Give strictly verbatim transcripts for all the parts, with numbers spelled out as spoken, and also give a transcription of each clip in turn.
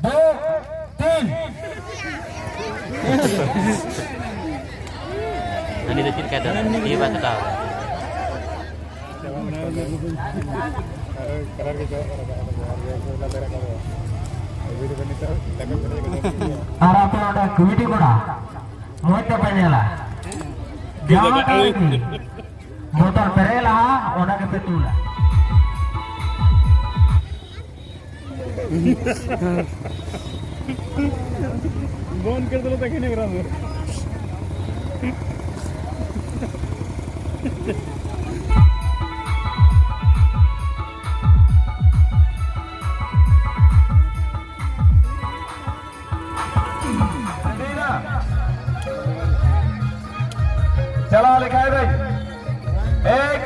ᱫᱩ, ᱛᱤᱱ᱾ ᱩᱱᱤ ᱫᱚ ᱪᱮᱫ ᱞᱮᱠᱟᱭ ᱫᱟᱹᱲᱟ? ᱛᱤ ᱵᱟᱭ ᱥᱟᱴᱟᱣ᱾ ᱟᱨ ᱟᱯᱮ ᱚᱸᱰᱮ ᱠᱚᱢᱤᱴᱤ ᱠᱚᱲᱟ, ᱢᱚᱡᱽ ᱛᱮᱯᱮ ᱧᱮᱞᱟ᱾ ᱡᱟᱦᱟᱸ ᱴᱟᱜ ᱜᱮ ᱵᱳᱛᱚᱞ ᱯᱮᱨᱮᱡ ᱞᱟᱦᱟ, ᱚᱸᱰᱮ ᱜᱮᱯᱮ ᱛᱩᱞᱟ᱾ ᱵᱚᱱ ᱠᱟᱨ ᱫᱚ ᱛᱟᱠᱤᱱ ᱜᱨᱟᱢ᱾ ᱪᱟᱞᱟᱣ ᱞᱮᱠᱷᱟᱭ ᱵᱮᱱ᱾ ᱮᱠ,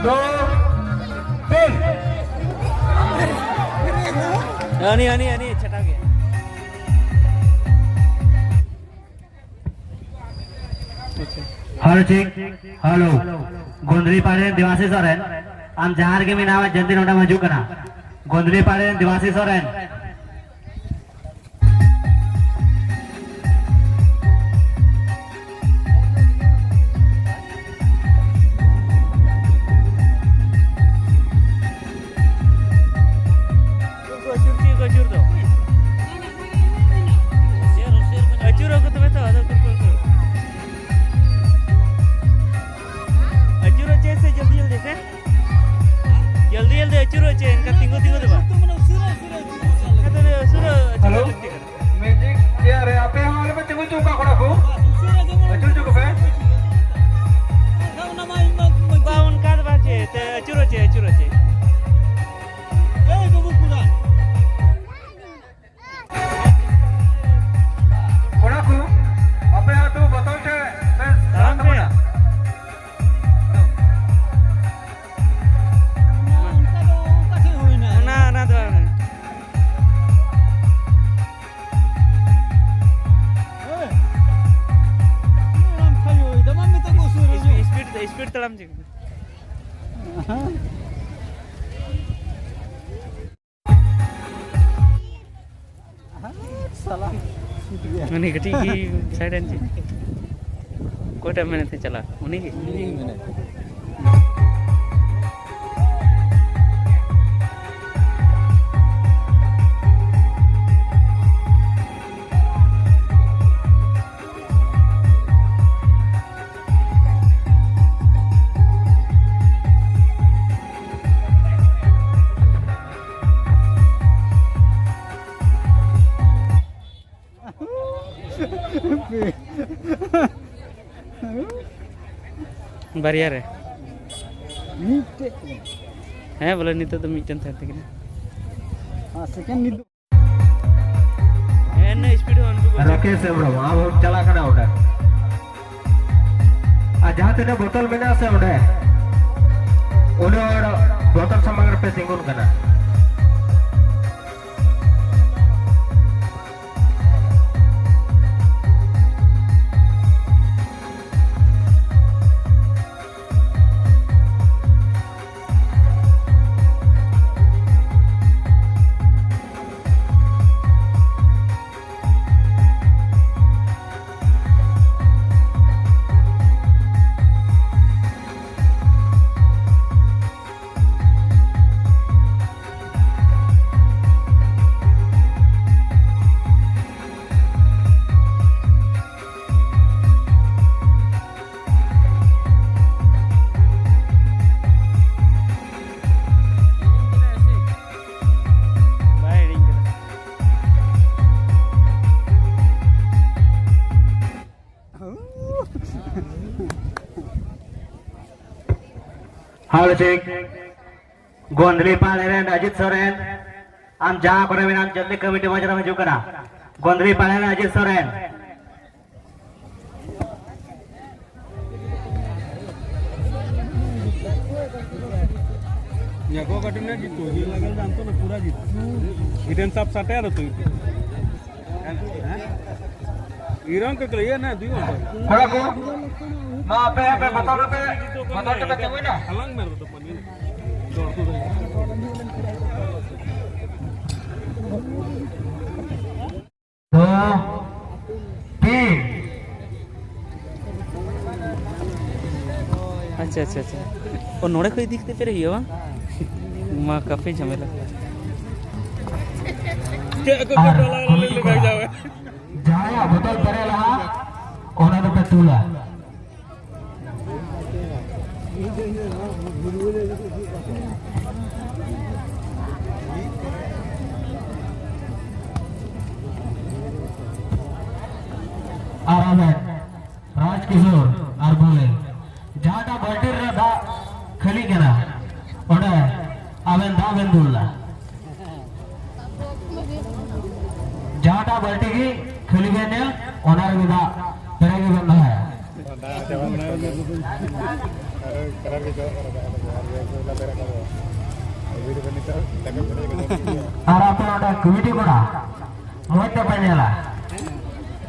ᱫᱩ, ᱛᱤᱱ᱾ ᱦᱟᱹᱱᱤ, ᱦᱟᱹᱱᱤ, ᱦᱟᱹᱱᱤ, ᱪᱷᱟᱴᱟᱣ ᱜᱮ᱾ ᱟᱪᱪᱷᱟ᱾ Hello, check. ᱦᱮᱞᱳ᱾ ᱜᱚᱱᱫᱨᱤ ᱯᱟᱲᱮ ᱨᱮᱱ ᱫᱮᱵᱟᱥᱤᱥ ᱥᱚᱨᱮᱱ, ᱟᱢ ᱡᱟᱦᱟᱸ ᱨᱮᱜᱮ ᱢᱮᱱᱟᱢᱟ, ᱡᱚᱞᱫᱤ ᱱᱚᱰᱮᱢ ᱦᱤᱡᱩᱜ ᱠᱟᱱᱟ᱾ ᱜᱚᱱᱫᱨᱤ ᱯᱟᱲᱮ ᱨᱮᱱ ᱫᱮᱵᱟᱥᱤᱥ ᱥᱚᱨᱮᱱ᱾ ᱟᱹᱪᱩᱨ ᱪᱮᱫ ᱠᱚ ᱟᱹᱪᱩᱨ ᱫᱚ? ᱟᱹᱪᱩᱨᱚᱜ ᱠᱚ ᱛᱚᱵᱮ ᱛᱚ, ᱟᱫᱚ ᱩᱠᱩᱨ ᱠᱚ ᱩᱠᱩᱨ᱾ ᱟᱹᱪᱩᱨᱚᱜ ᱪᱮᱫ ᱥᱮ ᱡᱚᱞᱫᱤ ᱡᱚᱞᱫᱤ ᱥᱮ? ᱡᱚᱞᱫᱤ ᱡᱚᱞᱫᱤ ᱟᱹᱪᱩᱨᱚᱜ ᱪᱮᱫ, ᱮᱱᱠᱟ ᱛᱤᱸᱜᱩ ᱛᱤᱸᱜᱩ ᱫᱚ ᱵᱟᱝ᱾ ᱟᱫᱚ ᱩᱥᱟᱹᱨᱟ ᱟᱹᱪᱩᱨᱚᱜ ᱦᱮᱞᱳ᱾ ᱞᱟᱹᱠᱛᱤ ᱠᱟᱱᱟ᱾ ᱢᱮᱡᱤᱠ ᱪᱮᱭᱟᱨ ᱨᱮ ᱟᱯᱮ ᱦᱚᱸ ᱟᱞᱚᱯᱮ ᱛᱤᱸᱜᱩ ᱦᱚᱪᱚ ᱠᱚᱣᱟ ᱠᱚᱲᱟ ᱠᱚ᱾ ᱟᱹᱪᱩᱨ ᱦᱚᱪᱚ ᱠᱚᱯᱮ᱾ ᱵᱟᱝ, ᱚᱱᱠᱟ ᱫᱚ ᱵᱟᱝ ᱪᱮ, ᱛᱮ ᱟᱹᱪᱩᱨᱚᱜ ᱪᱮ, ᱟᱹᱪᱩᱨᱚᱜ ᱪᱮ᱾ ᱮᱭ ᱵᱟᱹᱵᱩ ᱠᱚᱲᱟ᱾ ᱠᱚᱲᱟ ᱠᱚ, ᱟᱯᱮ ᱟᱹᱛᱩ ᱵᱚᱛᱚᱞ ᱛᱮ ᱯᱮ ᱛᱟᱲᱟᱢ ᱯᱮ᱾ ᱛᱟᱵᱚᱱᱟ᱾ ᱚᱱᱟ, ᱚᱱᱟ ᱫᱚ ᱵᱟᱝ᱾ ᱦᱮᱸ᱾ ᱟᱢ ᱠᱷᱟᱭᱚ, ᱫᱟᱢᱟ ᱢᱮᱛᱟ ᱠᱚ ᱥᱩᱨ ᱨᱮ᱾ ᱥᱯᱤᱰ, ᱥᱯᱤᱰ ᱛᱟᱲᱟᱢ ᱪᱮ᱾ ᱩᱱᱤ ᱠᱟᱹᱴᱤᱡ ᱜᱮ ᱥᱟᱭᱤᱰ ᱮᱱ ᱪᱮ? ᱚᱠᱚᱭᱴᱟᱜ ᱢᱮᱱᱮᱫ ᱛᱮ ᱪᱟᱞᱟᱜ? ᱩᱱᱤ ᱜᱮ? ᱩᱱᱤ ᱜᱮ ᱢᱮᱱᱮᱫ᱾ ᱵᱟᱨᱭᱟ ᱨᱮ᱾ ᱢᱤᱫᱴᱮᱡ᱾ ᱦᱮᱸ, ᱵᱚᱞᱮ ᱱᱤᱛᱚᱜ ᱫᱚ ᱢᱤᱫᱴᱮᱱ ᱛᱟᱦᱮᱱ ᱛᱟᱹᱠᱤᱱᱟ᱾ ᱟᱨ ᱥᱮᱠᱮᱱᱰ ᱱᱤᱛ ᱫᱚ ᱮᱱ ᱥᱯᱤᱰ ᱦᱚᱸ ᱩᱱᱠᱩ ᱠᱚ ᱨᱟᱠᱮᱥ ᱦᱮᱢᱵᱨᱚᱢ, ᱟᱢ ᱦᱚᱸᱢ ᱪᱟᱞᱟᱜ ᱠᱟᱱᱟ ᱚᱸᱰᱮ᱾ ᱟᱨ ᱡᱟᱦᱟᱸ ᱛᱤᱱᱟᱹᱜ ᱵᱳᱛᱚᱞ ᱢᱮᱱᱟᱜᱼᱟ ᱥᱮ ᱚᱸᱰᱮ, ᱩᱱᱟᱹᱜ ᱦᱚᱲ ᱵᱳᱛᱚᱞ ᱥᱟᱢᱟᱝ ᱨᱮᱯᱮ ᱛᱤᱸᱜᱩᱱ ᱠᱟᱱᱟ᱾ ᱵᱟᱭ ᱦᱤᱲᱤᱧ ᱠᱟᱫᱟ᱾ ᱦᱟᱣ ᱪᱮᱠ᱾ ᱜᱚᱱᱫᱷᱞᱤ ᱯᱟᱲᱟ ᱨᱮᱱ ᱟᱡᱤᱛ ᱥᱚᱨᱮᱱ, ᱟᱢ ᱡᱟᱦᱟᱸ ᱠᱚᱨᱮ ᱢᱮᱱᱟᱢ, ᱡᱚᱞᱫᱤ ᱠᱚᱢᱤᱴᱤ ᱢᱚᱸᱪ ᱨᱮᱢ ᱦᱤᱡᱩᱜ ᱠᱟᱱᱟ᱾ ᱜᱚᱱᱫᱷᱞᱤ ᱯᱟᱲᱟ ᱨᱮᱱ ᱟᱡᱤᱛ ᱥᱚᱨᱮᱱ᱾ ᱧᱟᱠᱚ ᱠᱟᱹᱴᱤᱡ ᱱᱟ ᱡᱤᱛᱩ, ᱡᱤᱞ ᱞᱟᱜᱟ ᱞᱮᱫᱟ ᱟᱢ ᱛᱚ ᱱᱟ ᱯᱩᱨᱟ ᱡᱤᱛᱩ᱾ ᱤᱰᱮᱱ ᱥᱟᱵ ᱥᱟᱴᱮ ᱟᱨ ᱛᱩᱭ᱾ ᱤᱨᱚᱝ ᱠᱚ ᱠᱞᱤᱭᱟᱨ ᱱᱟ ᱫᱩᱭ ᱚᱱ᱾ ᱠᱚᱲᱟ ᱠᱚ, ᱢᱟ ᱟᱯᱮ ᱦᱚᱸᱯᱮ ᱵᱚᱛᱚᱨ ᱠᱟᱛᱮ, ᱵᱚᱛᱚᱨ ᱠᱟᱛᱮ ᱛᱤᱸᱜᱩᱭ ᱱᱟ᱾ ᱦᱟᱞᱟᱝ ᱢᱮ ᱨᱚᱫᱚ ᱯᱟᱹᱱᱤ᱾ ᱫᱚ ᱟᱪᱪᱷᱟ, ᱟᱪᱪᱷᱟ᱾ ᱚ, ᱱᱚᱰᱮ ᱠᱷᱚᱡ ᱤᱫᱤ ᱠᱟᱛᱮ ᱯᱮᱨᱮᱡ ᱦᱩᱭᱩᱜᱼᱟ ᱵᱟᱝ? ᱢᱟ, ᱠᱟᱯᱷᱤ ᱡᱷᱟᱢᱮᱞᱟ᱾ ᱟᱨ ᱠᱚᱢᱤᱴᱤ ᱠᱚᱲᱟ, ᱡᱟᱦᱟᱸᱭᱟᱜ ᱵᱚᱛᱚᱞ ᱯᱮᱨᱮᱡ ᱞᱟᱦᱟ, ᱚᱱᱟ ᱫᱚᱯᱮ ᱛᱩᱞᱟ᱾ ᱟᱨ ᱟᱵᱮᱱ ᱨᱟᱡᱽ ᱠᱤᱥᱳᱨ ᱟᱨ ᱵᱚᱞᱮ ᱡᱟᱦᱟᱸᱴᱟᱜ ᱵᱟᱹᱞᱴᱤ ᱨᱮ ᱫᱟᱜ ᱠᱷᱟᱹᱞᱤ ᱠᱟᱱᱟ, ᱚᱸᱰᱮ ᱟᱵᱮᱱ ᱫᱟᱜ ᱵᱮᱱ ᱫᱩᱞ ᱫᱟ᱾ ᱡᱟᱦᱟᱸᱴᱟᱜ ᱵᱟᱹᱞᱴᱤ ᱜᱮ ᱠᱷᱟᱹᱞᱤ ᱵᱮᱱ ᱧᱮᱞ, ᱚᱱᱟ ᱨᱮᱜᱮ ᱫᱟᱜ ᱯᱮᱨᱮᱡ ᱜᱮᱵᱮᱱ ᱫᱚᱦᱚᱭᱟ᱾ ᱟᱨ ᱟᱯᱮ ᱚᱸᱰᱮ ᱠᱚᱢᱤᱴᱤ ᱠᱚᱲᱟ, ᱢᱚᱡᱽ ᱛᱮᱯᱮ ᱧᱮᱞᱟ᱾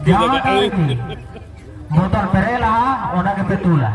ᱡᱟᱦᱟᱸᱴᱟᱜ ᱨᱮᱜᱮ ᱵᱚᱛᱚᱞ ᱯᱮᱨᱮᱡ ᱞᱟᱦᱟ, ᱚᱱᱟ ᱜᱮᱯᱮ ᱛᱩᱞᱟ᱾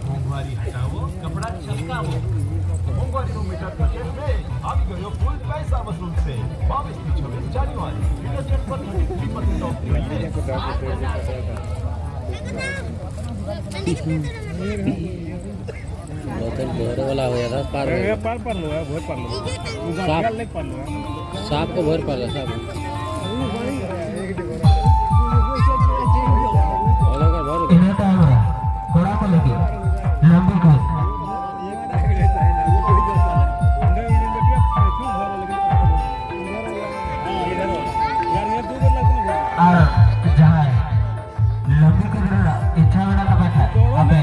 મોંઘવારી હટાવો, કપડાં છલકાવો. મોંઘવારીનો મીટર તો કેશબેક આવી ગયો ફૂલ પૈસા વસૂલ સે. બાવીસ થી છવ્વીસ જાન્યુઆરી. ડિટર્જન્ટ પર થર્ટી થ્રી પર્સન્ટ ઓફ. बहुत भोर वाला हो गया था, पार हो गया। पार, पार लो, बहुत पार लो। सांप, सांप को भोर पार लो, सांप। ᱤᱱᱟᱹ ᱛᱟᱭᱚᱢ ᱨᱮ ᱠᱚᱲᱟ ᱠᱚ ᱞᱟᱹᱜᱤᱫ ᱞᱟᱹᱢᱵᱤ ᱠᱚ᱾ ᱟᱨ ᱡᱟᱦᱟᱸᱭ ᱞᱟᱹᱢᱵᱤ ᱠᱚ ᱨᱮᱱᱟᱜ ᱤᱪᱪᱷᱟ ᱢᱮᱱᱟᱜ ᱛᱟᱯᱮ ᱠᱷᱟᱱ, ᱟᱯᱮ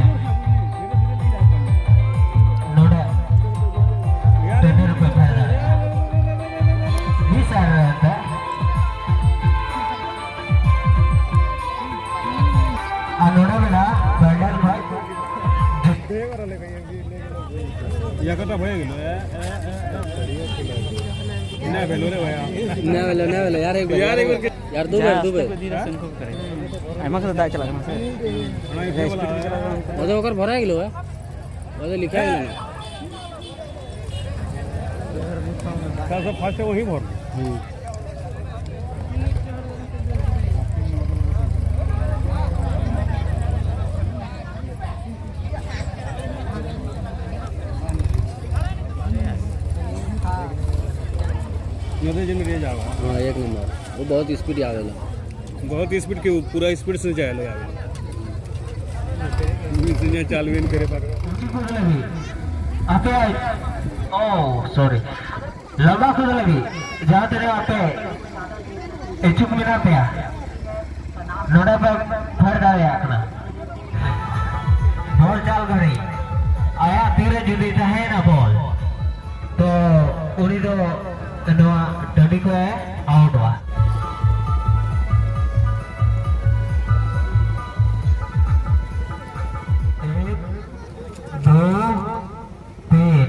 ᱱᱚᱰᱮ ᱴᱟᱺᱰᱤ ᱨᱮᱯᱮ ᱯᱷᱮᱰ ᱫᱟᱲᱮᱭᱟᱜᱼᱟ᱾ ᱢᱤᱫ ᱥᱟᱭ ᱨᱮ ᱮᱱᱛᱮ ᱤᱭᱟᱹ ᱠᱟᱛᱷᱟ ᱵᱷᱟᱭ ᱜᱮᱞᱚ, ᱮ, ᱮ, ᱮ, ᱮ᱾ ᱱᱮ ᱵᱮᱞᱚ ᱨᱮ ᱵᱷᱟᱭᱟ᱾ ᱱᱮ ᱵᱮᱞᱚ, ᱱᱮ ᱵᱮᱞᱚ, ᱭᱟᱨ ᱮᱠ ᱵᱟᱨ, ᱭᱟᱨ ᱮᱠ ᱵᱟᱨ᱾ ᱭᱟᱨ ᱫᱩ ᱵᱟᱨ, ᱫᱩ ᱵᱟᱨ᱾ ᱟᱭᱢᱟ ᱠᱟᱛᱮ ᱫᱟᱜ ᱪᱟᱞᱟᱜ ᱠᱟᱱᱟ ᱥᱮ? ᱚᱱᱟ ᱜᱮ ᱵᱚᱞᱟ᱾ ᱚᱫᱚ ᱚᱠᱟᱨ ᱵᱷᱚᱨᱟ ᱜᱮᱞᱚ, ᱦᱮ? ᱚᱫᱚ ᱞᱤᱠᱷᱟ ᱜᱮᱞᱚ᱾ ᱪᱟᱨᱥᱚ ᱯᱟᱸᱪ ᱥᱮ ᱚᱦᱤ ᱵᱷᱚᱨ᱾ ᱦᱩᱸ᱾ ᱱᱚᱛᱮ ᱡᱮᱢ ᱨᱮ ᱡᱟᱣᱟ᱾ ᱦᱮᱸ, ᱮᱠ ᱱᱚᱢᱵᱚᱨ᱾ ᱵᱚᱦᱩᱛ ᱥᱯᱤᱰ ᱡᱟᱣᱟ ᱞᱟ᱾ ᱵᱚᱦᱩᱛ ᱥᱯᱤᱰ ᱠᱮ ᱯᱩᱨᱟ ᱥᱯᱤᱰ ᱥᱮ ᱡᱟᱣᱟ ᱞᱟ᱾ ᱢᱤᱫ ᱥᱤᱧ ᱪᱟᱞᱩᱭᱮᱱ ᱠᱟᱨᱮ ᱯᱟᱨ᱾ ᱟᱯᱮ, ᱳ, ᱥᱚᱨᱤ᱾ ᱞᱟᱸᱫᱟ ᱠᱚ ᱞᱟᱹᱜᱤᱫ ᱡᱟᱦᱟᱸ ᱛᱤᱱᱟᱹᱜ ᱟᱯᱮ ᱤᱪᱪᱷᱩᱠ ᱢᱮᱱᱟᱜ ᱯᱮᱭᱟ, ᱱᱚᱰᱮ ᱯᱮ ᱯᱷᱮᱰ ᱫᱟᱲᱮᱭᱟᱜ ᱠᱟᱱᱟ᱾ ᱵᱚᱞ ᱪᱟᱞ ᱜᱷᱟᱹᱲᱤ ᱟᱭᱟᱜ ᱛᱤᱨᱮ ᱡᱩᱫᱤ ᱛᱟᱦᱮᱸᱭᱮᱱᱟ ᱵᱚᱞ, ᱛᱚ ᱩᱱᱤ ᱫᱚ ᱱᱚᱣᱟ ᱴᱟᱺᱰᱤ ᱠᱷᱚᱱᱮ ᱟᱣᱩᱴᱚᱜᱼᱟ᱾ ᱮᱠ, ᱫᱩ, ᱛᱤᱱ᱾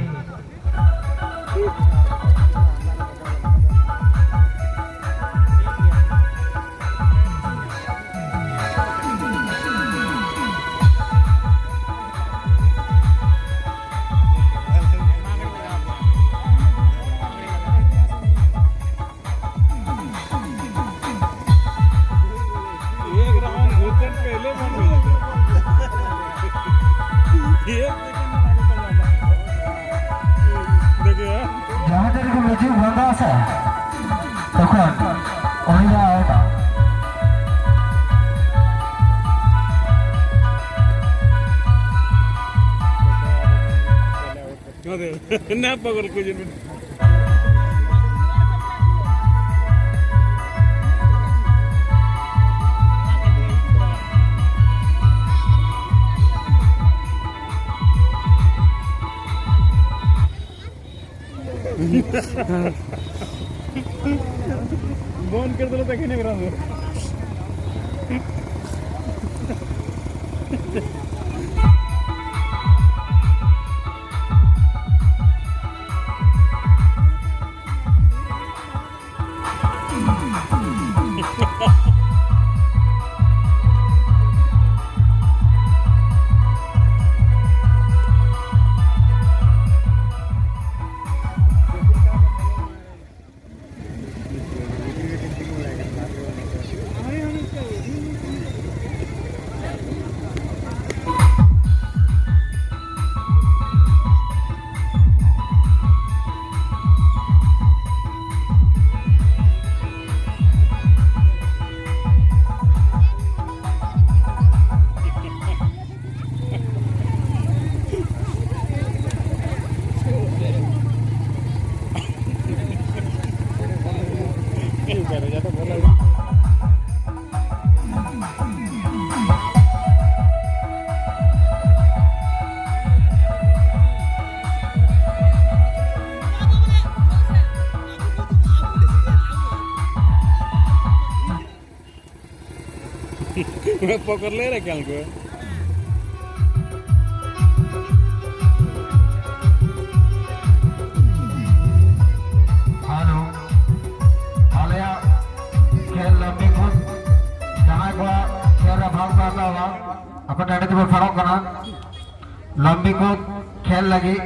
एक राउंड घूमकर पहले बन गई। एक सेकंड में आगे चला गया। देखिए। ᱡᱟᱦᱟᱸ ᱛᱤᱱ ᱨᱮᱜᱮ ᱢᱤᱭᱩᱡᱤᱠ ᱵᱚᱱᱫᱚᱜᱼᱟ ᱥᱮ, ᱛᱚᱠᱷᱚᱱ ᱩᱱᱤ ᱫᱚ ᱟᱣᱩᱴᱟ᱾ ᱱᱚᱣᱟ ᱫᱚ ᱱᱟ ᱯᱟᱜᱚᱞ ᱠᱚ ᱡᱮ बंद कर दो, तो देखने मेरा। ᱯᱚᱠᱚᱨ ᱞᱮ ᱨᱮ ᱠᱟᱞ ᱠᱚ᱾ ᱦᱮᱞᱳ, ᱟᱞᱮᱭᱟᱜ ᱠᱷᱮᱞ ᱞᱟᱹᱢᱵᱤ ᱠᱚ, ᱡᱟᱦᱟᱸᱭ ᱠᱚᱣᱟᱜ ᱠᱷᱮᱞ ᱨᱮ ᱵᱷᱟᱜᱽ ᱯᱮ ᱦᱟᱛᱟᱣᱟ, ᱟᱯᱮ ᱴᱟᱺᱰᱤ ᱛᱮᱯᱮ ᱯᱷᱮᱰᱚᱜ ᱠᱟᱱᱟ᱾ ᱞᱟᱢᱵᱤ ᱠᱚ ᱠᱷᱮᱞ ᱞᱟᱹᱜᱤᱫ,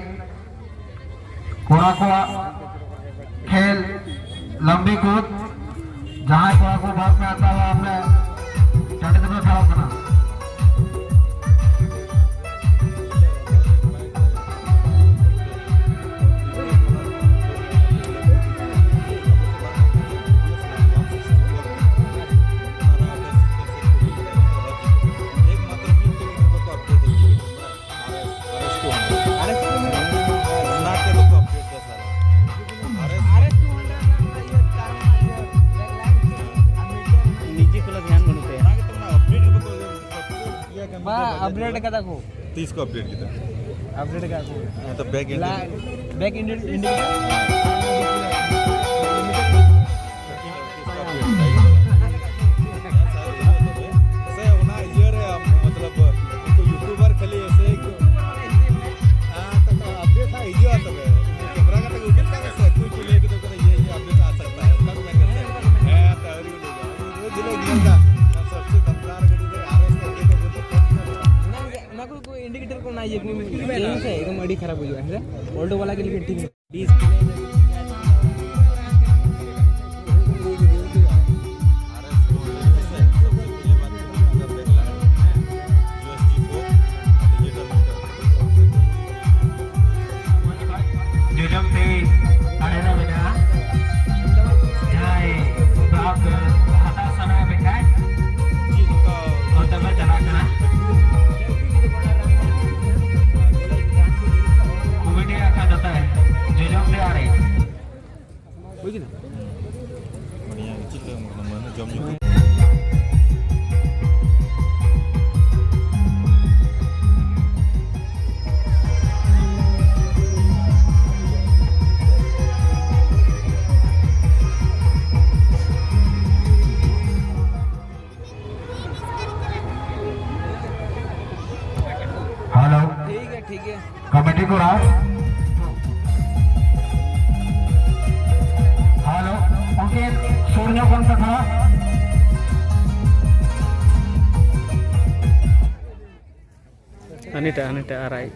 ᱠᱚᱲᱟ ᱠᱚᱣᱟᱜ ᱠᱷᱮᱞ ᱞᱟᱢᱵᱤ ᱠᱚ, ᱡᱟᱦᱟᱸᱭ ᱠᱚᱲᱟ ᱠᱚ ᱵᱷᱟᱜᱽ ᱯᱮ ᱦᱟᱛᱟᱣᱟ, ᱟᱯᱮ ᱴᱟᱺᱰᱤ ᱛᱮᱯᱮ ᱯᱷᱮᱰᱚᱜ ᱠᱟᱱᱟ᱾ ᱚᱱᱟ ᱛᱮᱫᱚ ᱠᱚ ᱟᱯᱰᱮᱴ ᱫᱟ ᱥᱟᱞᱟ᱾ ᱟᱨᱮᱥ ᱱᱤᱡᱮ ᱠᱚ ᱫᱷᱮᱭᱟᱱ ᱵᱟᱹᱱᱩᱜ ᱛᱟᱭᱟ᱾ ᱚᱱᱟ ᱜᱮᱛᱚ, ᱚᱱᱟ ᱟᱯᱰᱮᱴ ᱜᱮ ᱵᱟᱠᱚ ᱤᱭᱟᱹ ᱠᱟᱱᱟ᱾ ᱵᱟ, ᱟᱯᱰᱮᱴ ᱠᱟᱫᱟ ᱠᱚ᱾ ᱛᱤᱥ ᱠᱚ ᱟᱯᱰᱮᱴ ᱠᱮᱫᱟ? ᱟᱯᱰᱮᱴ ᱠᱟᱫᱟ ᱠᱚ᱾ ᱦᱮᱸ, ᱛᱚ ᱵᱮᱠ ᱮᱱᱰ ᱞᱟ-, ᱵᱮᱠ ᱮᱱᱰ, ᱮᱱᱰ ᱥᱮ ᱚᱱᱟ ᱤᱭᱟᱹ ᱨᱮ, ᱢᱚᱛᱞᱚᱵ, ᱩᱱᱠᱩ ᱭᱩᱴᱩᱵᱟᱨ ᱠᱷᱟᱹᱞᱤ ᱮᱥᱮ ᱠᱚ, ᱦᱮᱸ, ᱛᱚ, ᱛᱚ, ᱟᱯᱰᱮᱴ ᱦᱟᱸᱜ ᱦᱤᱡᱩᱜᱼᱟ ᱛᱚᱵᱮ᱾ ᱩᱱᱠᱩ ᱠᱮᱢᱨᱟ ᱠᱟᱛᱮ ᱠᱚ ᱩᱫᱩᱜ ᱠᱟᱜ ᱢᱮ ᱥᱮ, ᱠᱩᱪ ᱞᱟᱹᱭ ᱠᱮᱫᱟ ᱠᱚ, ᱤᱭᱟᱹ, ᱤᱭᱟᱹ ᱟᱯᱰᱮᱴ ᱟ ᱥᱟᱠᱛᱟ ᱦᱟᱭ, ᱚᱱᱠᱟ ᱠᱚ ᱢᱮᱱ ᱠᱟᱫᱟ ᱥᱮ᱾ ᱦᱮᱸ, ᱛᱚ, ᱟᱹᱣᱨᱤ ᱩᱰᱩᱠᱚᱜᱼᱟ᱾ ᱩᱱᱠᱩ ᱫᱤᱞᱟᱹ ᱧᱮᱞ ᱫᱟ, ᱥᱚᱵᱥᱮ ᱫᱚᱢᱫᱟᱨ ᱜᱟᱹᱰᱤ ᱨᱮ ᱟᱨ ᱮᱥ ᱠᱚ ᱩᱫᱩᱜ ᱠᱟᱜ ᱠᱚ᱾ ᱚᱱᱟ ᱠᱚ, ᱚᱱᱟ ᱠᱚ ᱤᱱᱰᱤᱠᱮᱴᱟᱨ ᱠᱚ ᱚᱱᱟ ᱤᱭᱟᱹ ᱠᱚ ᱪᱮᱧᱡᱽ ᱥᱮ ᱮᱠᱫᱚᱢ ᱟᱹᱰᱤ ᱠᱷᱟᱨᱟᱯ ᱵᱩᱡᱷᱟᱹᱜᱼᱟ, ᱦᱮᱸ ᱥᱮ? ᱚᱞᱰᱳ ᱵᱟᱞᱟ ᱜᱮ ᱞᱮᱠᱤᱱ ᱴᱷᱤᱠ ᱜᱮᱭᱟ᱾ ᱡᱚᱡᱚᱢ ᱛᱮ ᱟᱲᱮ ᱨᱮ ᱢᱮᱱᱟᱜᱼᱟ᱾ ᱡᱟᱦᱟᱸᱭ ᱵᱟᱦᱟ ᱠᱚ ᱦᱟᱛᱟᱣ ᱥᱟᱱᱟᱭᱮᱫ ᱯᱮ ᱠᱷᱟᱡ, ᱱᱚᱛᱮ ᱯᱮ ᱪᱟᱞᱟᱜ ᱠᱟᱱᱟ᱾ ᱠᱚᱢᱤᱴᱤ ᱟᱠᱷᱲᱟ ᱡᱚᱛᱚ ᱡᱚᱡᱚᱢ ᱛᱮ ᱟᱲᱮ᱾ ᱠᱚᱢᱤᱴᱤ ᱠᱚᱲᱟ, ᱦᱮᱞᱳ, ᱩᱱᱠᱤᱱ ᱥᱩᱨ ᱧᱚᱜ ᱠᱟᱱ ᱠᱟᱛᱷᱟ᱾ ᱦᱟᱹᱱᱤᱴᱟᱜ, ᱦᱟᱹᱱᱤᱴᱟᱜ ᱟᱨᱟᱜ᱾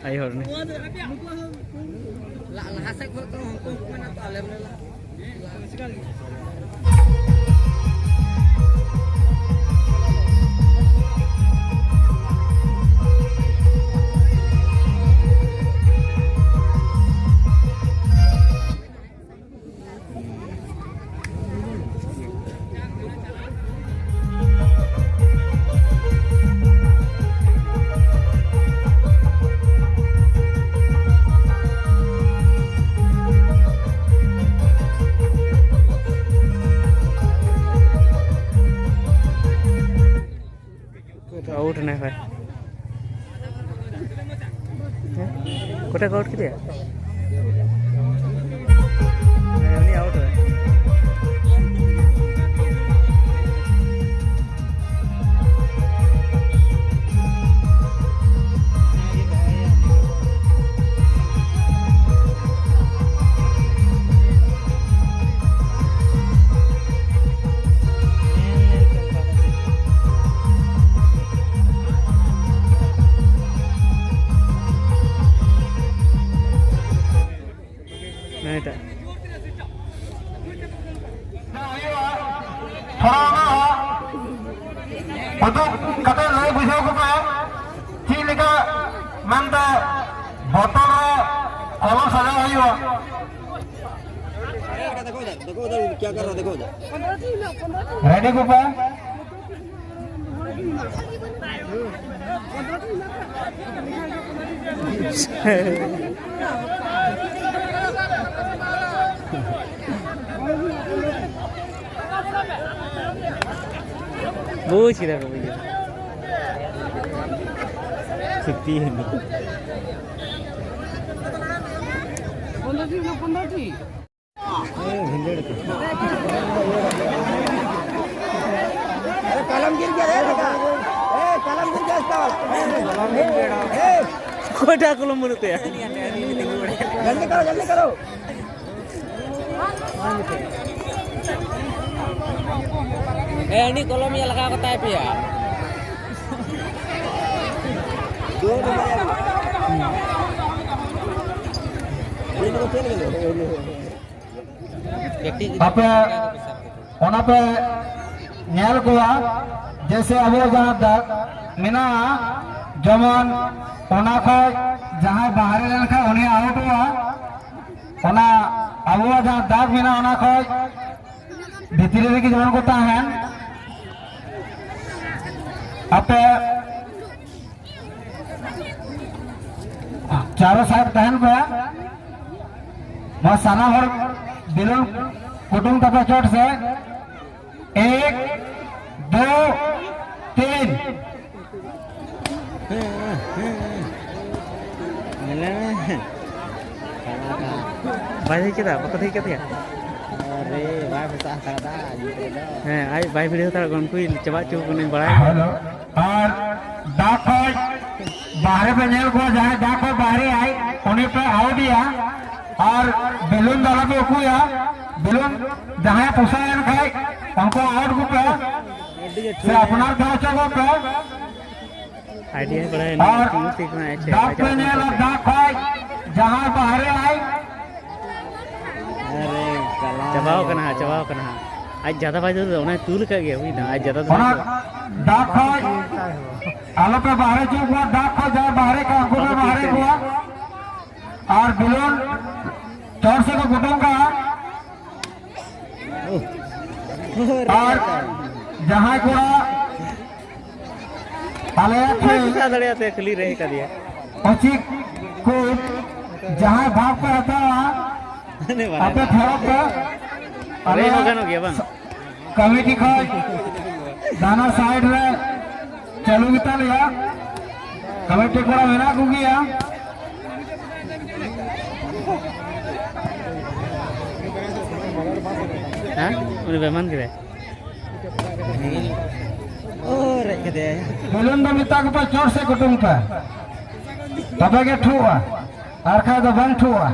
ᱟᱭᱳ ᱦᱚᱲ ᱱᱤ᱾ ᱞᱟᱦᱟ ᱥᱮᱫ ᱠᱷᱚᱱ ᱛᱚ ᱦᱟᱱᱠᱩ ᱦᱚᱸᱠᱚ ᱢᱮᱱᱟ ᱛᱚ, ᱟᱞᱮ ᱢᱮᱞᱟ᱾ ᱟᱣᱩᱴ ᱮᱱᱟᱭ ᱵᱷᱟᱭ᱾ ᱦᱮᱸ? ᱚᱠᱚᱭᱴᱟᱜ ᱠᱚ ᱟᱣᱩᱴ ᱠᱮᱫᱮᱭᱟ? ᱦᱮᱸ, ᱩᱱᱤ ᱟᱣᱩᱴ ᱮᱱᱟᱭ᱾ ᱦᱮᱸ, ᱮᱴᱟᱜ᱾ ᱛᱷᱚᱲᱟ ᱚᱱᱟ ᱦᱚᱸ ᱩᱫᱩᱜ ᱠᱟᱛᱮ ᱞᱟᱹᱭ ᱵᱩᱡᱷᱟᱹᱣ ᱠᱚᱯᱮ, ᱪᱮᱫ ᱞᱮᱠᱟ ᱢᱮᱱᱛᱮ ᱵᱚᱛᱚᱞ ᱨᱮ ᱠᱚᱞᱚᱢ ᱥᱟᱡᱟᱣ ᱦᱩᱭᱩᱜᱼᱟ᱾ देखो उधर, देखो उधर, क्या कर रहा है, देखो उधर। रेडी ᱠᱚᱯᱮ? ᱵᱩᱡᱽ ᱠᱮᱫᱟ ᱠᱚ, ᱵᱩᱡᱽ ᱠᱮᱫᱟ᱾ ᱪᱷᱩᱴᱤ ᱦᱩᱭ ᱮᱱᱟ᱾ ᱦᱮᱸ, ᱵᱷᱤᱸᱫᱟᱹᱲ ᱠᱚ᱾ अरे कलम गिर गया रे बेटा। ए, कलम गिर गया इसका वाला। ए, ए, ᱚᱠᱚᱭᱴᱟᱜ ᱠᱚᱞᱚᱢ ᱵᱟᱹᱱᱩᱜ ᱛᱟᱭᱟ? जल्दी करो, जल्दी करो। ᱮ, ᱩᱱᱤ ᱠᱚᱞᱚᱢ ᱤᱭᱟᱹ ᱞᱟᱜᱟᱣ ᱠᱟᱛᱟᱭ ᱯᱮᱭᱟ᱾ ᱟᱯᱮ ᱚᱱᱟ ᱯᱮ ᱧᱮᱞ ᱠᱚᱣᱟ, ᱡᱮᱭᱥᱮ ᱟᱵᱚ ᱡᱟᱦᱟᱸ ᱫᱟᱜ ᱢᱮᱱᱟᱜᱼᱟ, ᱡᱮᱢᱚᱱ ᱚᱱᱟ ᱠᱷᱚᱡ ᱡᱟᱦᱟᱸᱭ ᱵᱟᱦᱨᱮ ᱞᱮᱱᱠᱷᱟᱱ ᱩᱱᱤ ᱟᱣᱩᱴᱚᱜᱼᱟ᱾ ᱚᱱᱟ ᱟᱵᱚᱣᱟᱜ ᱡᱟᱦᱟᱸ ᱫᱟᱜ ᱢᱮᱱᱟᱜᱼᱟ, ᱚᱱᱟ ᱠᱷᱚᱡ ᱵᱷᱤᱛᱨᱤ ᱨᱮᱜᱮ ᱡᱮᱢᱚᱱ ᱠᱚ ᱛᱟᱦᱮᱱ᱾ ᱟᱯᱮ ᱪᱟᱨᱚ ᱥᱟᱭᱤᱰ ᱛᱟᱦᱮᱱ ᱯᱮ᱾ ᱱᱚᱣᱟ ᱥᱟᱱᱟᱢ ᱦᱚᱲ ᱵᱮᱞᱩᱱ ᱠᱩᱴᱩᱢ ᱛᱟᱯᱮ ᱪᱚᱴ ᱥᱮ᱾ ᱮᱠ, ᱫᱩ, ᱛᱤᱱ᱾ ᱧᱮᱞ ᱢᱮ᱾ ᱵᱟᱭ ᱫᱮᱡ ᱠᱮᱫᱟ, ᱵᱟᱠᱚ ᱫᱮᱡ ᱠᱮᱫᱮᱭᱟ᱾ ᱟᱨᱮ, ᱵᱟᱭ ᱯᱚᱥᱟᱜ ᱦᱟᱛᱟᱲ ᱫᱟ, ᱜᱤᱫᱽᱨᱟᱹ ᱫᱚ᱾ ᱦᱮᱸ, ᱟᱡ ᱵᱟᱭ ᱵᱷᱤᱲᱟᱹᱣ ᱦᱟᱛᱟᱲ ᱠᱚᱣᱟ, ᱩᱱᱠᱩᱭ ᱪᱟᱵᱟ ᱦᱚᱪᱚ ᱠᱚ ᱠᱟᱹᱱᱟᱹᱧ, ᱵᱟᱲᱟᱭ᱾ ᱦᱮᱞᱳ, ᱟᱨ ᱫᱟᱜ ᱠᱷᱚᱡ ᱵᱟᱦᱨᱮ ᱯᱮ ᱧᱮᱞ ᱠᱚᱣᱟ, ᱡᱟᱦᱟᱸᱭ ᱫᱟᱜ ᱠᱷᱚᱡ ᱵᱟᱦᱨᱮ ᱟᱭ, ᱩᱱᱤ ᱯᱮ ᱟᱣᱩᱴ ᱮᱭᱟ᱾ ᱟᱨ ᱵᱮᱞᱩᱱ ᱫᱚ ᱟᱞᱚ ᱯᱮ ᱩᱠᱩᱭᱟ᱾ ᱵᱮᱞᱩᱱ ᱡᱟᱦᱟᱸᱭ ᱯᱚᱥᱟᱜ ᱮᱱ ᱠᱷᱟᱡ, ᱩᱱᱠᱩ ᱟᱣᱩᱴ ᱠᱚᱯᱮ, ᱥᱮ ᱟᱯᱱᱟᱨ ᱫᱚᱦᱚ ᱦᱚᱪᱚ ᱠᱚᱯᱮ᱾ ᱟᱭᱰᱤᱭᱟ ᱵᱟᱲᱟᱭ ᱱᱟ, ᱟᱨ ᱛᱤᱸᱜᱩ ᱴᱷᱤᱠ ᱢᱮ, ᱟᱪᱪᱷᱟ, ᱫᱟᱜ ᱯᱮ ᱵᱟᱡᱟᱣ ᱠᱟᱱᱟ᱾ ᱧᱮᱞᱟ, ᱫᱟᱜ ᱠᱷᱚᱡ ᱡᱟᱦᱟᱸᱭ ᱵᱟᱦᱨᱮ ᱟᱭ᱾ ᱟᱨᱮ, ᱪᱟᱞᱟᱣ᱾ ᱪᱟᱵᱟᱣ ᱠᱟᱱᱟ ᱦᱟᱸᱜ, ᱪᱟᱵᱟᱣ ᱠᱟᱱᱟ ᱦᱟᱸᱜ᱾ ᱟᱡ ᱡᱟᱫᱟ ᱵᱟᱭ ᱫᱟᱹᱲ ᱫᱟ, ᱚᱱᱟᱭ ᱛᱩᱞ ᱟᱠᱟᱫ ᱜᱮᱭᱟ, ᱵᱩᱡᱽ ᱫᱟᱢ, ᱟᱡ ᱡᱟᱫᱟ ᱫᱚ ᱚᱱᱟ ᱵᱟᱭ ᱫᱟᱹᱲ ᱫᱟ᱾ ᱫᱟᱜ ᱠᱷᱚᱡ ᱟᱞᱚ ᱯᱮ ᱵᱟᱦᱨᱮ ᱦᱚᱪᱚ ᱠᱚᱣᱟ, ᱫᱟᱜ ᱠᱷᱚᱡ ᱡᱟᱦᱟᱸᱭ ᱵᱟᱦᱨᱮ ᱠᱚᱣᱟ, ᱩᱱᱠᱩ ᱯᱮ ᱵᱟᱦᱨᱮ ᱠᱚᱣᱟ᱾ ᱟᱨ ᱵᱮᱞᱩᱱ ᱪᱚᱴ ᱥᱮᱫ ᱠᱚ ᱠᱩᱴᱩᱢ ᱠᱟᱜᱼᱟ᱾ ᱟᱨ ᱡᱟᱦᱟᱸᱭ ᱠᱚᱲᱟ ᱟᱞᱮ ᱵᱟᱭ ᱯᱷᱮᱱ ᱯᱚᱥᱟᱜ ᱫᱟᱲᱮᱭᱟᱜ ᱛᱮ ᱠᱷᱟᱹᱞᱤ ᱨᱮ ᱠᱟᱫᱮᱭᱟ᱾ ᱚᱪᱤᱠ ᱠᱳᱪ ᱡᱟᱦᱟᱸᱭ ᱵᱷᱟᱵᱽ ᱯᱮ ᱦᱟᱛᱟᱣᱟ, ᱟᱯᱮ ᱛᱷᱚᱲᱟ ᱯᱮ ᱨᱮ ᱦᱚᱸ ᱜᱟᱱᱚᱜ ᱜᱮᱭᱟ ᱵᱟᱝ? ᱠᱚᱢᱤᱴᱤ ᱠᱷᱚᱱ ᱛᱟᱱᱟ ᱥᱟᱭᱤᱰ ᱨᱮ ᱪᱟᱹᱞᱩ ᱜᱮᱛᱟ ᱞᱮᱭᱟ, ᱠᱚᱢᱤᱴᱤ ᱠᱚᱲᱟ ᱢᱮᱱᱟᱜ ᱠᱚᱜᱮᱭᱟ᱾ ᱦᱮᱸ, ᱩᱱᱤ ᱵᱮᱢᱟᱱ ᱠᱮᱫᱟᱭ᱾ ᱚ, ᱨᱮᱡ ᱠᱮᱫᱮᱭᱟᱭ᱾ ᱵᱮᱞᱩᱱ ᱫᱚ ᱢᱮᱛᱟ ᱠᱚᱯᱮ, ᱪᱚᱴ ᱥᱮᱫ ᱠᱩᱴᱩᱢ ᱯᱮ, ᱛᱚᱵᱮ ᱜᱮ ᱴᱷᱩᱜᱼᱟ, ᱟᱨ ᱠᱷᱟᱡ ᱫᱚ ᱵᱟᱝ ᱴᱷᱩᱜᱼᱟ᱾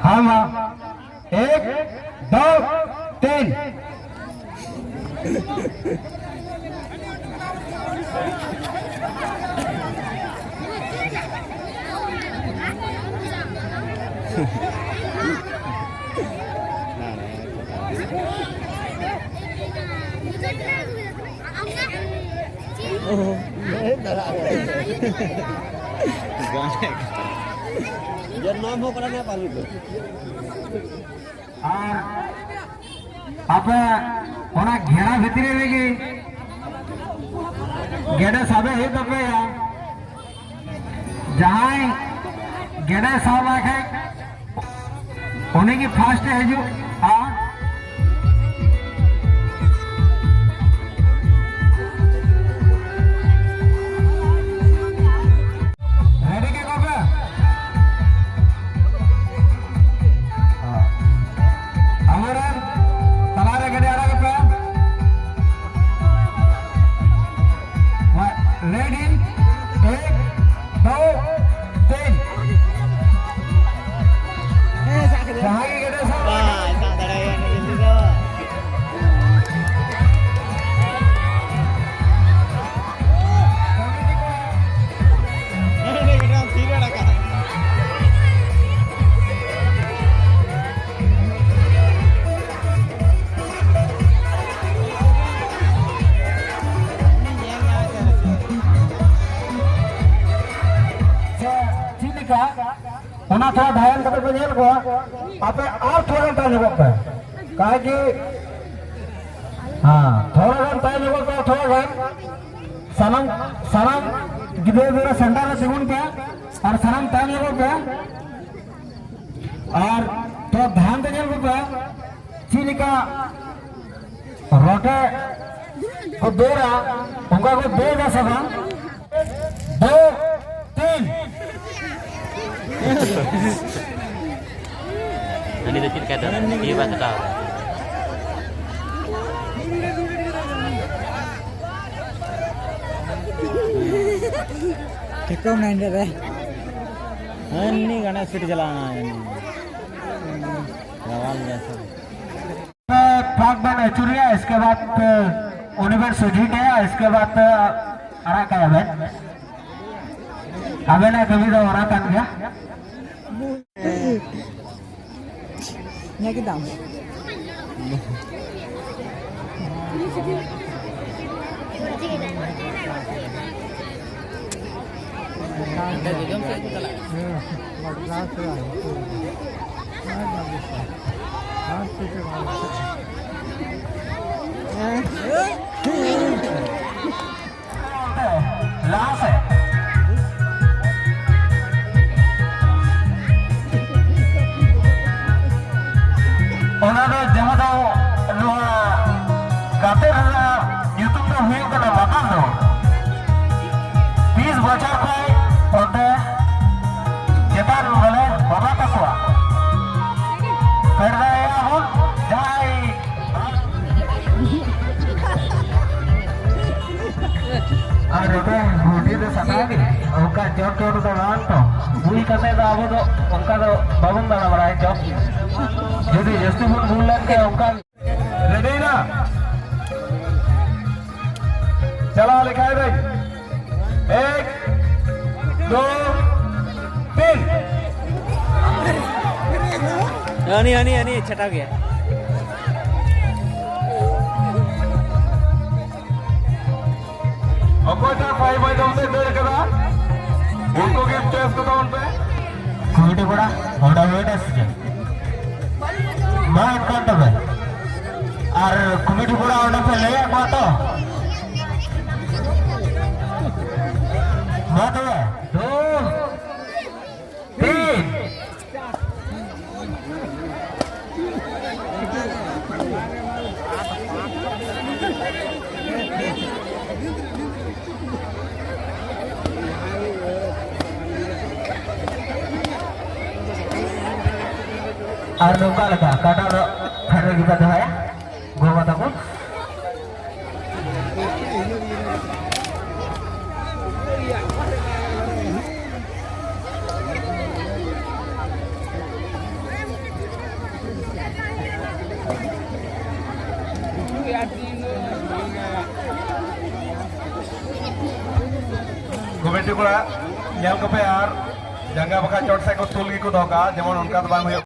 ᱦᱮᱸ ᱢᱟ, ᱮᱠ, ᱫᱳ, ᱛᱤᱱ᱾ ᱟᱨ ᱟᱯᱮ ᱚᱱᱟ ᱜᱷᱮᱨᱟ ᱵᱷᱤᱛᱨᱤ ᱨᱮᱜᱮ ᱜᱮᱰᱮ ᱥᱟᱵᱮ ᱦᱩᱭᱩᱜ ᱛᱟᱯᱮᱭᱟ᱾ ᱡᱟᱦᱟᱸᱭ ᱜᱮᱰᱮ ᱥᱟᱵ ᱞᱮᱠᱷᱟᱡ ᱩᱱᱤ ᱜᱮ ᱯᱷᱟᱥᱴ ᱮ ᱦᱤᱡᱩᱜᱼᱟ᱾ ᱨᱮᱰᱤ ᱠᱮᱫ ᱠᱚᱣᱟ ᱯᱮ? ᱟᱵᱚᱨᱮᱱ ᱛᱟᱞᱟᱨᱮ ᱜᱟᱹᱰᱤ ᱟᱲᱟᱜ ᱯᱮ᱾ ᱨᱮᱰᱤ, ᱮᱠ, ᱫᱳ, ᱛᱤᱱ᱾ ᱡᱟᱦᱟᱸᱭ ᱜᱮ ᱜᱟᱹᱰᱤ ᱥᱟᱵ ᱵᱟᱭ ᱥᱟᱵ ᱫᱟᱲᱮᱭᱟᱜ ᱠᱟᱱᱟ ᱡᱚᱞᱫᱤ ᱫᱚ᱾ ᱥᱮ ᱪᱮᱫ ᱞᱮᱠᱟ, ᱚᱱᱟ ᱛᱷᱚᱲᱟ ᱫᱷᱟᱭᱟᱱ ᱠᱟᱛᱮ ᱯᱮ ᱧᱮᱞ ᱠᱚᱣᱟ᱾ ᱟᱯᱮ ᱟᱨ ᱛᱷᱚᱲᱟ ᱜᱟᱱ ᱛᱟᱭᱚᱢ ᱧᱚᱜᱚᱜ ᱯᱮ, ᱠᱟᱦᱮ ᱠᱤ, ᱦᱮᱸ, ᱛᱷᱚᱲᱟ ᱜᱟᱱ ᱛᱟᱭᱚᱢ ᱧᱚᱜᱚᱜ ᱯᱮ, ᱛᱷᱚᱲᱟ ᱜᱟᱱ᱾ ᱥᱟᱱᱟᱢ, ᱥᱟᱱᱟᱢ ᱜᱤᱫᱽᱨᱟᱹ ᱯᱤᱫᱽᱨᱟᱹ ᱥᱮᱱᱴᱟᱨ ᱨᱮ ᱛᱤᱸᱜᱩᱱ ᱯᱮ ᱟᱨ ᱥᱟᱱᱟᱢ ᱛᱟᱭᱚᱢ ᱧᱚᱜᱚᱜ ᱯᱮ᱾ ᱟᱨ ᱛᱷᱚᱲᱟ ᱫᱷᱮᱭᱟᱱ ᱛᱮ ᱧᱮᱞ ᱠᱚᱯᱮ, ᱪᱮᱫ ᱞᱮᱠᱟ ᱨᱚᱴᱮ ᱠᱚ ᱫᱟᱹᱲᱟ, ᱚᱱᱠᱟ ᱠᱚ ᱫᱟᱹᱲᱟ ᱥᱮ ᱵᱟᱝ? ᱫᱩ, ᱛᱤᱱ᱾ ᱩᱱᱤ ᱫᱚ ᱪᱮᱫ ᱞᱮᱠᱟᱭ ᱫᱟᱹᱲᱟ? ᱤᱭᱟᱹ ᱵᱟᱭ ᱠᱟᱴᱟᱣ ᱫᱟ᱾ ᱴᱷᱤᱠᱟᱹᱣ ᱢᱮᱱᱟᱭ ᱨᱮ᱾ ᱦᱟᱹᱱᱤ ᱜᱟᱱᱮ ᱥᱤᱴ ᱪᱟᱞᱟᱣ ᱮᱱᱟ᱾ ᱨᱟᱣᱟᱞ ᱜᱮᱭᱟ ᱥᱮ᱾ ᱯᱟᱠ ᱵᱮᱱ ᱟᱹᱪᱩᱨᱮᱭᱟ, ᱤᱥᱠᱮ ᱵᱟᱫ, ᱩᱱᱤ ᱵᱮᱱ ᱥᱚᱡᱷᱮ ᱠᱟᱭᱟ, ᱤᱥᱠᱮ ᱵᱟᱫ ᱟᱲᱟᱜ ᱠᱟᱭᱟ ᱵᱮᱱ᱾ ᱟᱵᱮᱱᱟᱜ ᱠᱟᱹᱢᱤ ᱫᱚ ᱚᱱᱟ ᱠᱟᱱ ᱜᱮᱭᱟ᱾ ᱧᱮᱞ ᱠᱮᱫᱟᱢ? ᱞᱟᱦᱟ ᱥᱮᱫ᱾ ᱚᱱᱟ ᱫᱚ ᱡᱟᱦᱟᱸ ᱫᱚ ᱱᱚᱣᱟ ᱜᱟᱛᱮ ᱨᱮᱱᱟᱜ ᱧᱩᱛᱩᱢ ᱫᱚ ᱦᱩᱭᱩᱜ ᱠᱟᱱᱟ ᱢᱟᱛᱟᱞ ᱫᱚ᱾ ᱵᱤᱥ ᱵᱚᱪᱷᱚᱨ ᱠᱷᱚᱱ ᱚᱱᱛᱮ ᱪᱮᱛᱟᱱ ᱵᱚᱞᱮ ᱵᱟᱵᱟ ᱛᱟᱠᱚᱣᱟ᱾ ᱯᱷᱮᱰ ᱫᱟᱲᱮᱭᱟᱜᱼᱟ ᱵᱚᱱ ᱡᱟᱦᱟᱸᱭ ᱟᱨ ᱱᱚᱰᱮ ᱵᱷᱩᱴᱤ ᱫᱚ ᱥᱟᱯᱲᱟᱣ ᱜᱮ, ᱚᱱᱠᱟ ᱡᱳᱨ ᱡᱳᱨ ᱫᱚ ᱵᱟᱝ ᱛᱚ, ᱵᱷᱩᱞ ᱠᱟᱛᱮ ᱫᱚ ᱟᱵᱚ ᱫᱚ ᱚᱱᱠᱟ ᱫᱚ ᱵᱟᱵᱚᱱ ᱫᱟᱬᱟ ᱵᱟᱲᱟᱭᱟ ᱪᱚ, ᱡᱩᱫᱤ ᱡᱟᱹᱥᱛᱤ ᱵᱚᱱ ᱵᱷᱩᱞ ᱞᱮᱱᱠᱷᱟᱱ ᱚᱱᱠᱟ ᱨᱮᱰᱤᱭᱮᱱᱟ? ᱪᱟᱞᱟᱣ ᱞᱮᱠᱷᱟᱭ ᱵᱮᱱ᱾ ᱮᱠ, ᱫᱩ, ᱛᱤᱱ᱾ ᱦᱟᱹᱱᱤ, ᱦᱟᱹᱱᱤ, ᱦᱟᱹᱱᱤ ᱪᱷᱟᱴᱟᱣ ᱜᱮᱭᱟ᱾ ᱚᱠᱚᱭᱴᱟᱜ ᱥᱟᱭ ᱢᱟᱭᱫᱟᱱ ᱛᱮ ᱫᱟᱹᱲ ᱠᱟᱫᱟ, ᱩᱱᱠᱩ ᱜᱮ ᱪᱚᱭᱮᱥ ᱠᱚ ᱛᱟᱵᱚᱱ ᱯᱮ᱾ ᱠᱚᱢᱤᱴᱤ ᱠᱚᱲᱟ, ᱚᱸᱰᱮ ᱦᱩᱭᱱᱟ ᱥᱮ ᱪᱮᱫ? ᱢᱟ ᱮᱱᱠᱷᱟᱱ ᱛᱚᱵᱮ᱾ ᱟᱨ ᱠᱚᱢᱤᱴᱤ ᱠᱚᱲᱟ ᱚᱸᱰᱮ ᱯᱮ ᱞᱟᱹᱭᱟᱫ ᱠᱚᱣᱟ ᱛᱚ? ᱢᱟ ᱛᱚᱵᱮ᱾ ᱫᱩ, ᱛᱤᱱ᱾ ᱟᱨ ᱱᱚᱝᱠᱟ ᱞᱮᱠᱟ ᱠᱟᱴᱟ ᱫᱚ ᱯᱷᱮᱰ ᱨᱮ ᱜᱮᱵᱚᱱ ᱫᱚᱦᱚᱭᱟ ᱜᱚ ᱵᱟᱵᱟ ᱛᱟᱠᱚ᱾ ᱠᱚᱢᱤᱴᱤ ᱠᱚᱲᱟ, ᱧᱮᱞ ᱠᱚᱯᱮ ᱟᱨ ᱡᱟᱸᱜᱟ ᱵᱟᱠᱷᱟᱡ ᱪᱚᱴ ᱥᱮᱫ ᱠᱚ ᱛᱩᱞ ᱜᱮᱠᱚ ᱫᱚᱦᱚ ᱠᱟᱜᱼᱟ, ᱡᱮᱢᱚᱱ ᱚᱱᱠᱟ ᱫᱚ ᱵᱟᱝ ᱦᱩᱭᱩᱜ᱾